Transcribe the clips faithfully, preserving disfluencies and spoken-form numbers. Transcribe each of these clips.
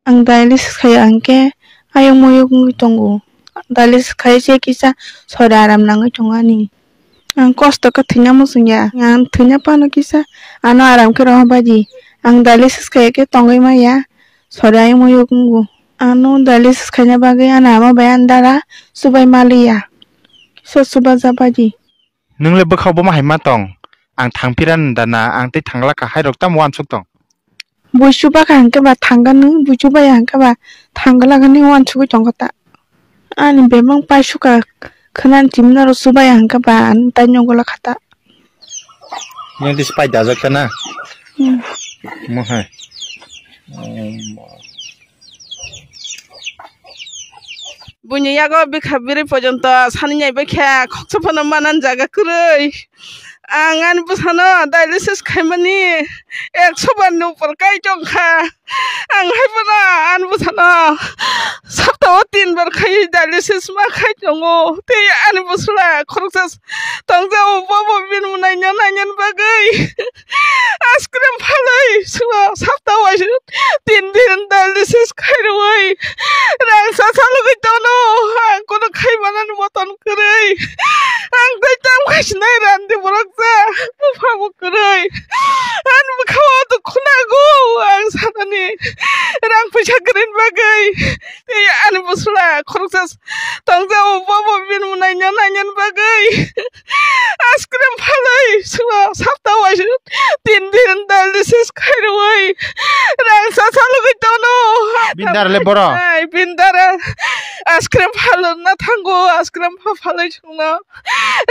Ang dialysis khai ya hwnkhe ayung muyung wngwi tongo. Dialysis khai se kisa sori aram nangwi tongo ani. Ang kosto khe thwina muchung ya. Ang thwina phano kisa ano aram khe rohor baidi. Ang dialysis khai khe tongwi maya. Sori ayung muyung wngo. Ano dialysis khaina bagwi ani ama bai ani dara chubai maliya. Kisa chubaja baidi. Nwng le bwkhao bomo hai ma tong? Ang thangphira nda na, ang tei thangla kha, hai rok tamo uansuk tong? Bui chuba kha hwnkhe ba thangkha nwng, bui chuba ya hwnkhe ba thangkha laga ni uansugwi tongkha ta. Ani bebak pai sukha khwnani timi norok chuba ya hwnkhe ba ani tai nogola kha ta. Nwng tei pai dajak ta na? Hmm. Mo hai. Buini yago bikha biri pojonto sani nai bai kha khoksa phano manan jaga kwrwi. Ang ani bwsano dialysis khaimani ekso bar ni upor kai tong kha. Ang hai phano ani bwsano saptao tin bar khai dialysis ma khai tongo. Tei ani bwsla khoroksa tongjago, bobo bini naina naina bagwi ice cream phalwi swngo, sapta waisa tin din dialysis khairwi rang sa salogwi tono. Ang kono khaimanani moton kwrwi, ang tei tam khaisinai randi borok ja, buphabo kwrwi. Ang bwkhao to khunago, ang sanani rang puisa kwrwini bagwi. Tei ani bwsla khoroksa tongjago, bobo bini naina naina bagwi ice cream phalwi swngo, sapta waisa tin din dialysis khairwi rang sa salogwi tono. Bini dara le boro? Ai, bini dara ice cream phalna thango, ice cream pha phalwi swngo.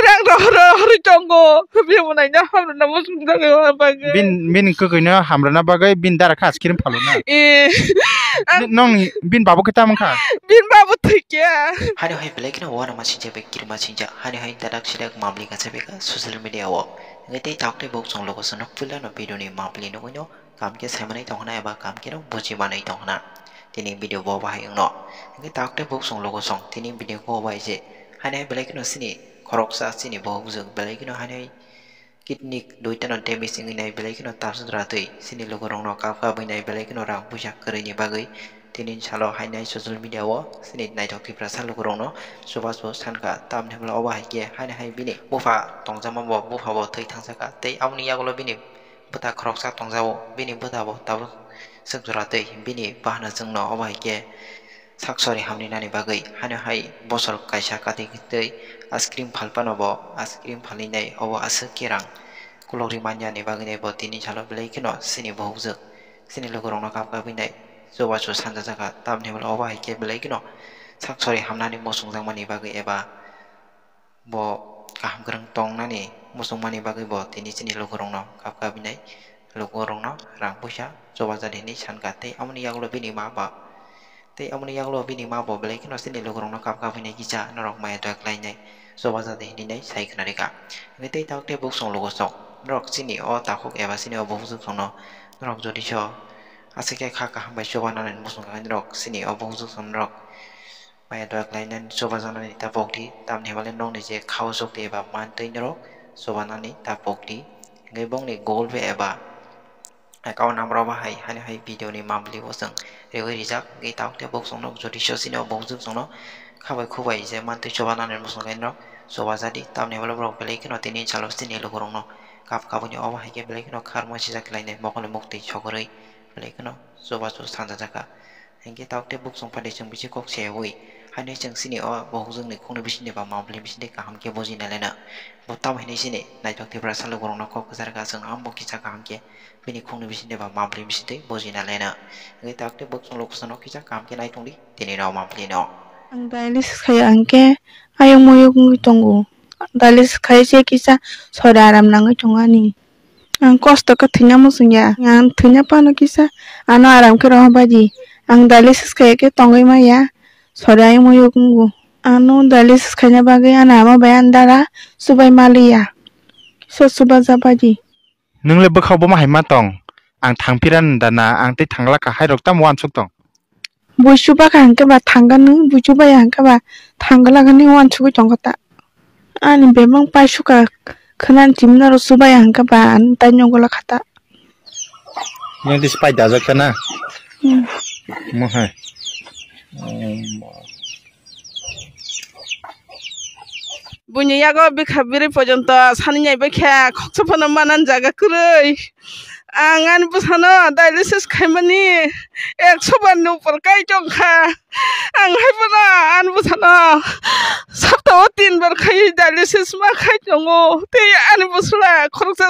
Rang rohor rohor tongo. Bini naina hamrwna muchung jago bagwi. Bin, bini kwkwi no hamrwna bagwi bini dara kha ice cream phaluna. Eh. Nong bini babu khe tamo kha? Bini babu thwikya. Hani hai belai kheno uanama sinjak bai kirima sinjak. Hani hai dadak sidak mamli kacha beka social media o. Ngai tei tok tei bok song logo sonok puila no video ni mamli nugui no. Kam khe saimanwi tongkhna eba kam khe no bujimanwi tongkhna. Tini video bo bahai wngno. Hingkhe tok tei bok song logo song tini video ko bai je. Hainai belai kheno chini khoroksa chini bohok jwk belai kheno hainai kidney duita no damage wngwi nai belai kheno ta sudra twi chini lukurokno kap kap wngwi nai belai kheno rang puisa kwrwini bagwi tini salo hainai social media o chini naithok Tiprasa lukurokno chubachu sankha tamni hwnba obo hai khe hainai hai bini bupha tongjakma bo bupha bo thwi thangjakha tei aboni yagulo bini bwta khoroksa tongjago, bini bwta bo tabuk swk jora twi bini bahanajwkno obo hai khe sak sori hamni nani bagwi haino hai bosor kaisa kati twi ice cream phalphano bo ice cream phalwi nai obo aswk khe rang kolokri manya ni bagwi nai bo tini salo belai kheno chini bohokjwk chini lukurokno kap kap wi nai chubachu sanjajakha tamni hwnba obo hai khe belai kheno sak sori hamnani muchungjakmani bagwi eba bo kaham kwrwng tongnani muchungmani bagwi bo tini chini lukurokno kap kap wi nai, lukurokno rang puisa chubajaha hinwi sankha tei aboni yagulo bini ma ba, tei aboni yagulo bini ma bo belai kheno chini lukurokno kap kap wi nai kisa norok maya dua khlai nai chubajaha hinwi nai sai khna rikha. Hingkhe tei tabuk tei buk song lugo song norok chini o takhuk eba chini o bukhuk songno norok jodi so aswk khe kha kaham bai chubanani muchungkha norok chini o bukhuk song norok maya dua khlainani chubajaknani ta pokdi, tamni hwnba le nokni je khao chukti eba mantwi norok chubanani ta pokdi. Hingkhe bongni Google Pay eba account number obo hai, haino hai video ni mambli bo chwng rewi rijak. Hingkhe tabuk tei bok chwngno jodi so chini o bok jwk chwngno khabai khubai je mantwi chubanani muchungkhe norok chubajadi, tamni hwnba le borok belai kheno tini salo chini lukurokno kap kabuni obo hai khe belai kheno kharma sijak khlainai mokol muktwi sogorwi belai kheno chubachu sanjajakha. Hingkhe tabuk tei buk chwng phaidi chwng bisi kok seyawi. Haino chwng chini o bohokjwkni khungni bisingni ba mambli bisingni kaham khe bujina lena. Bo tamo hinwi chini naithok Tiprasa lukurokno kok kwchar kha chwng amo kisa kaham khe bini khungni bisingni ba mambli bisingtwi bujina lena. Hingkhe tabuk tei buk chwng lukusano kisa kaham khe naitongdi tini no mambli no. Ang dialysis khai ya hwnkhe ayung muyung wngwi tongo. Dialysis khai se kisa sori aram nangwi tongo ani. Ang kosto khe thwina muchung ya. Ang thwina phano kisa ano aram khe rohor baidi. Ang dialysis khai khe tongwi maya. Sori ayung muyung wngo. Ano dialysis khaina bagwi ani ama bai ani dara chubai maliya. Kisa chubaja baidi. Nwng le bwkhao bomo hai ma tong? Ang thangphira nda na, ang tei thangla kha, hai rok tamo uansuk tong? Bui chuba kha hwnkhe ba thangkha nwng, bui chuba ya hwnkhe ba thangkha laga ni uansugwi tongkha ta. Ani bebak pai sukha khwnani timi norok chuba ya hwnkhe ba ani tai nogola kha ta. Nwng tei pai dajak ta na? Hmm. Mo hai. Buini yago bikha biri pojonto sani nai bai khe khoksa phano manan jaga kwrwi. Ang ani bwsano dialysis khaimani ekso bar ni upor kai tongkha. Ang hai phano ani bwsano saptao tin bar khai dialysis ma khai tongo. Tei ani bwsla khoroksa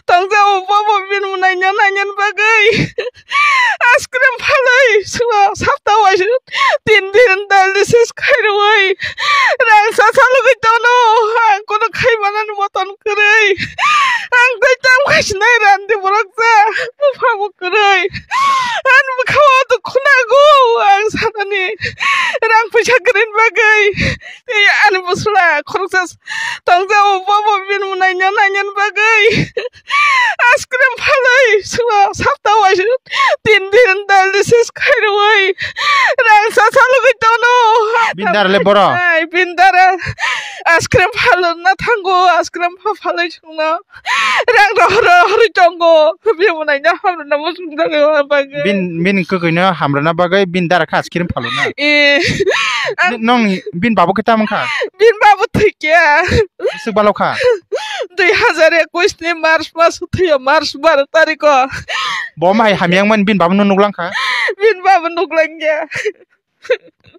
tongjago, bobo bini naina nainani bagwi ice cream phalwi swngo, sapta waisa tin din dialysis khairwi rang sa salugwi tono. Ang kono khaimanani moton kwrwi, ang tei tam khaisinai randi borok ja, buphabo kwrwi, ani bwkhao dukhu nago ang sanani rang puisa kwrwini bagwi. Tei ani bwsla khoroksa tongjago, bobo bini naina nainani bagwi ice cream phalwi swngo, sapta waisa tin din dialysis khairwi rang sa salugwi tono. Bini dara le boro? Ai, bini dara ice cream phalna thango, ice cream pha phalwi swngo. Rang rohor rohor tongo. Bini naina hamrwna muchung jaga bagwi. Bin, bini kwkwi no hamrwna bagwi bini dara kha ice cream phaluna. Eh. Nong bini babo khe tamo kha? Bini babo thwikya. Swk balo kha? Dui hazar ekush ni March mas thwiyo, March baro tariko. Bo ma hai hamyang man bini babo no nuklang kha? Bini babo nuklangya.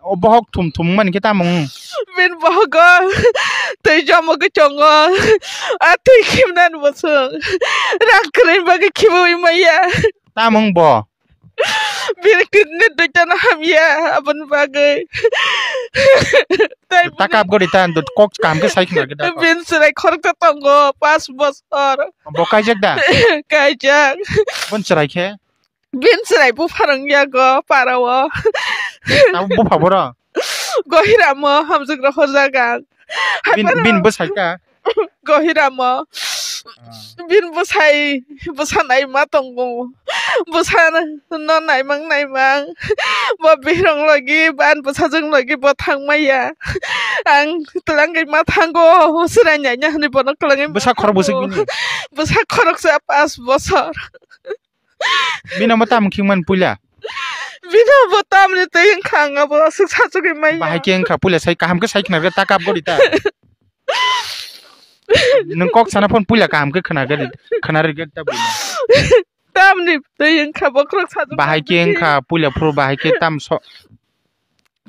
O bohok thum thum man khe tamo? Bini bohogo tei jomo gwi tongo. A twi khimnani bosong. Rang kwrwini bagwi khibui maya. Tamo bo? Bini kidney duitano hamya, aboni bagwi. Tei ta kap gori ta, kok kaham khe sai khna gwi da kok. Bini chwrai khoroksa tongo, pas bosor. Bo kaijak da? Kaijak. Bon chwrai khe? Bini chwrai bupharang yago parao. Abo bupha boro? Gohiramo hamjwk rohorjak ang. Bin, bin bwsai ka? Gohiramo. Ah. Bin bwsai, bwsa naima tongo. Bwsa no naimang naimang. Bo birong logi, ban bwsajwk logi bo thangmaya. Ang twlangwi ma thango, chwrai naina hwnwi bono kwlangwi ma thango. Bwsa khorok bwswk bini? Bwsa khoroksa pas bosor. Bini omo tamo khingmani puila? Bini omo tamni twi wngkha, ang abo aswk sachugwi maya. Bahai khe wngkha, puila sai kaham khe sai khna rwkhe ta kap gori ta. Nwng kok sana phone puila kaham khe khna gori, khna rwkhe ta buila. Tamni twi wngkha bokhorok sachugwi. Bahai khe wngkha, puila phuru bahai khe tam so.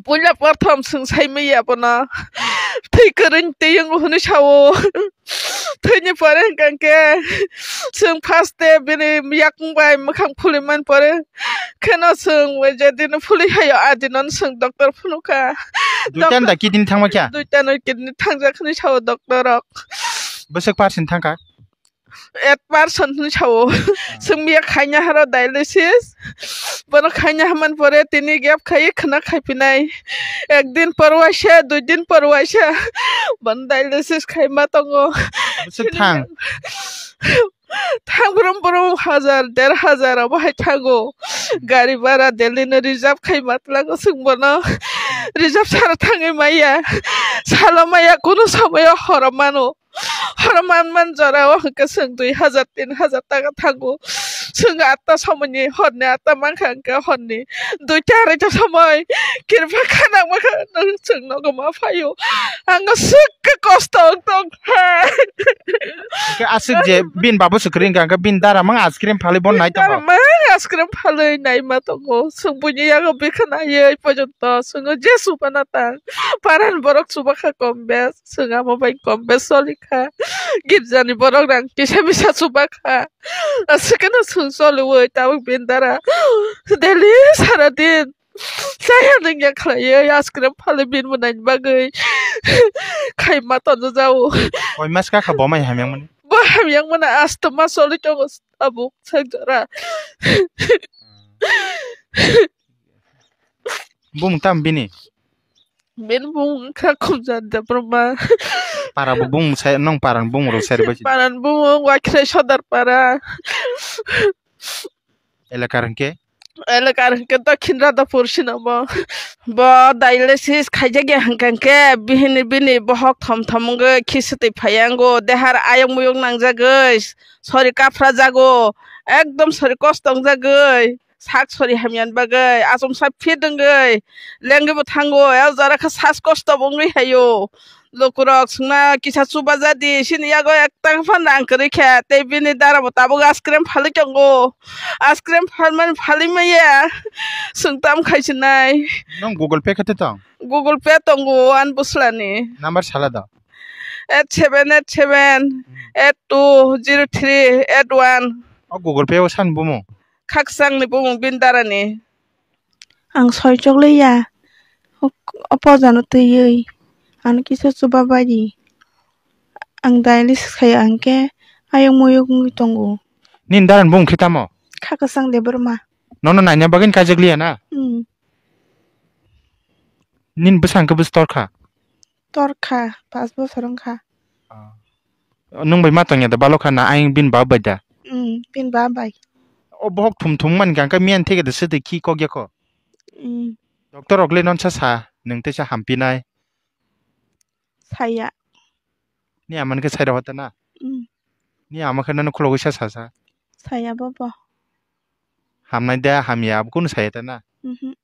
Puila prothom chwng sai maya bono. Thwi kwrwini twi wngo hwnwi sao. Thwini pore hwnkha khe chwng first day bini yakung bai mwkhang phulwi mani pore kheno chwng je dino phulwi haio, a dino chwng doctor phunukha. Duitan da kidney thangma kya? Duitan kidney thangjak hwnwi sao doctor rok. Bwswk percent thangkha? Eight percent hwnwi sao. Ah. Chwng miya khaina haro dialysis. Bono khaina hamani pore tini gap khai khwna khaipinai. Ek din por waisa, dui din por waisa. Bono dialysis khaima tongo. Bwswk thang? Thang brum brum hajar, der hajar abo hai thango. Gari bhara Delhi no reserve khaima tlango chwng bono. Reserve sara thangwi maya. Salo maya, kunu somoyo horo mano. Horo man man jora o hwnkhe chwng dui hajar tin hajar taka thango. Chwng atta somoini horni atta mankha hwnkhe horni duita arai ta somoi kirpa khanang mankha chwng nogo ma phaio. Ang swk khe kosto wng tongkha. Hwnkhe aswk je bini babo swk kwrwi wngkha, hwnkhe bini dara mang ice cream phalwi bon nai tongo. Dara mang ice cream phalwi naima tongo. Chwng buini yago bikha naiwi pojonto chwng je chubana tang. Paran borok chubakha kom bes. Chwng amo bai kom bes solikha. Girjani borok rang kisa misa chubakha. Aswkeno chwng choliui tabuk bini dara daily sara din chaya nungya khlaiwi ice cream phalwi bini mwnani bagwi khaima tonjajao. Koi mas kakha bo mai hamyang mani? Bo hamyang mani asto mas choli tongo tabuk sak jora. Bumung tam bini? Bini bumung kha Khumjani Debbarma. Para bo bumung sai, nong para ni bumung rok sai rwbaisi. Para ni bumung Waikhrei Sodar para. Elakar hwnkhe? Elakar hwnkhe Dokhin Radhapur sino bo. Bo dialysis khaijak ya hwnkha hwnkhe bihini bini bohok thom thom wngwi khisu twi phaiyango. Dehar ayok muyok nangjagwi sori kaphra jago. Ekdom sori kosto wngjagwi. Sak sori hamyan bagwi achomsa phit wngwi lengwi bo thango, o jora khe sas kosto bo wngwi hayo. Lukurok swngna kisa chuba jadi, sini yago ek taka phan rang kwrwi khe, tei bini dara bo tabuk ice cream phalwi tongo. Ice cream phalmani phalwi maya, swng tam khaisinai. Nong Google Pay khe tong? Google Pay tongo, ani bwslani. Number sala da. Eight seven eight seven eight two zero three eight one. O Google Pay o san bumo? Khakchangni bumung bini darani. Ang soi chokliya. O pojano twiwi. Ano kisa chuba bari. Ang dialysis khai ang khe ayung muyung wngwi tongo. Nini darani bumung khe tamo? Khakchang Debbarma. Nono naina bagwi kaijak liya na? Hmm. Nini bwsang khe bwstor kha? Tor kha, pash bosor wng kha. Ah. Nwng bai ma tongya da, balo kha na ayang bini bab bai da? Mm, bini bab bai. O bohok thum thum man kha, khe miyan theke da swtwi khi kok ya kho. Mm. Doctor rok le non sa sa, nwng tei sa hampinai. Saya. Ni aman khe sai rok ta na? Mm. Ni ama khe nono khulogwi sa sa sa. Saya bobo. Hamnai da hamya, abo kunu saya ta na? Mhm.